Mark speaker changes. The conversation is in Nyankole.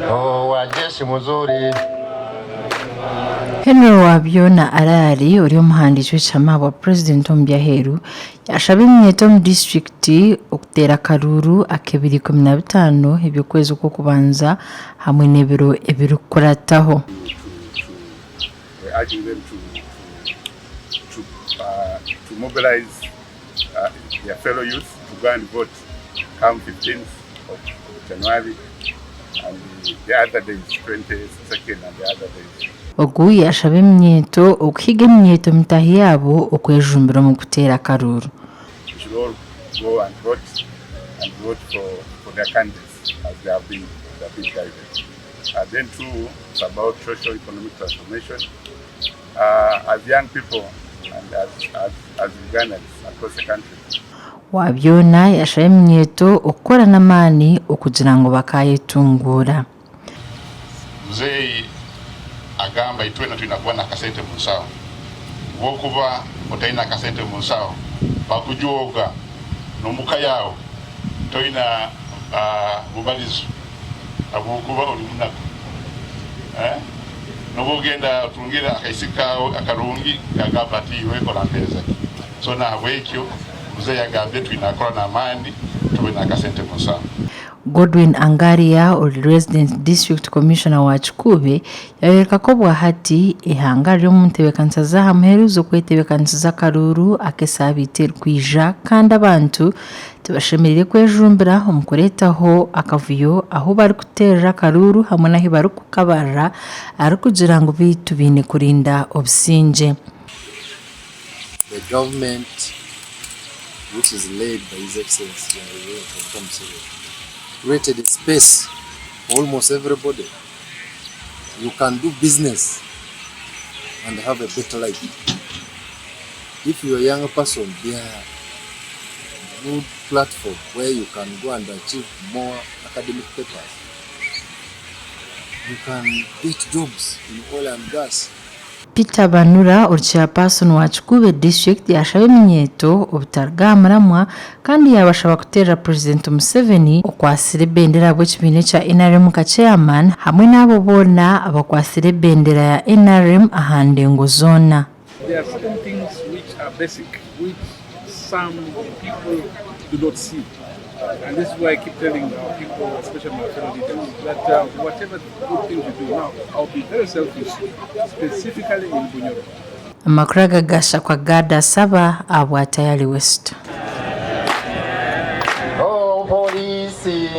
Speaker 1: Oh, wajeshi muzuri.
Speaker 2: Henry Wabyona Araari ori omuhandiiki w'ekihama ahabwa Purezidenti omu by'aheeru yashaba eminyeeto omu disiturikiti okuteera akaruuru ak'ebiro 15 eby'okwezi okw'okubanza hamwe n'ebiro ebirikukurataho.
Speaker 3: We're urging them to, to, to, uh, to mobilize their fellow youth to go and vote come 15th of January and the other days, 22nd and the other days.
Speaker 2: Ogu yashaba eminyeeto okuhiga eminyeeto mitaahi yaabo okwejumbira omu kuteera akaruuru.
Speaker 3: We should all go and vote and vote for their candidates as they have been guided. Then two, it's about social economic transformation. As young people and as Ugandans across the country.
Speaker 2: Wabyona yashaba eminyeeto okukora n'amaani okugira ngu bakayetunguura.
Speaker 3: Muzeeyi agamba itwena tulina kuba nakasente mu nsawo. Bwokuba otalina akasente mu nsawo, bakujooga n'omuka yawe toyina bubalizo habwokuba oli munaku, eh? Noba ogenda otungire akaisi kawe akarungi, kagamba ati, "Iwe orampereza ki?" So nahabwekyo muzeeyi agambye twina kukora n'amaani tube n'akasente mu nsawo.
Speaker 2: Godwin Angaria ori Resident District Commissioner wa Kikuube yayoreka ko bwahati ihanga riri omu ntebeekanisa z'aha muheru z'okwetebeekanisiza akaruuru ak'esaabiiti erikwija kandi abantu tibashemereire kwejumbira omu kureetaho akavuyo ahu barikuteerera akaruuru hamwe n'ahu barikukabarira, arikugira ngu beitu baine kurinda obusingye.
Speaker 4: The government, which is led by His Excellency General Yoweri Kaguta Museveni, created a space for almost everybody. You can do business and have a better life. If you're a young person, there are good platform where you can go and achieve more academic papers. You can get jobs in oil and gas.
Speaker 2: Peter Banura ori chairperson wa Kikuube District yashaba eminyeeto obutaruga aha muramwa kandi yabashaba kuteerera Purezidenti Museveni okwasire ebendera ahabw'ekibiina ekya NRM nka chairman hamwe n'abo boona abakwasire ebendera ya NRM aha ndengo zoona.
Speaker 5: There are certain things which are basic, which some people do not see. And this is why I keep telling our people, especially my fellow leaders, that whatever good things we do now, I'll be very selfish, specifically in Bunyoro.
Speaker 2: Amakuru aga gashakwa Gada Saba ahabwa Tayari West.
Speaker 1: Oh, polisi.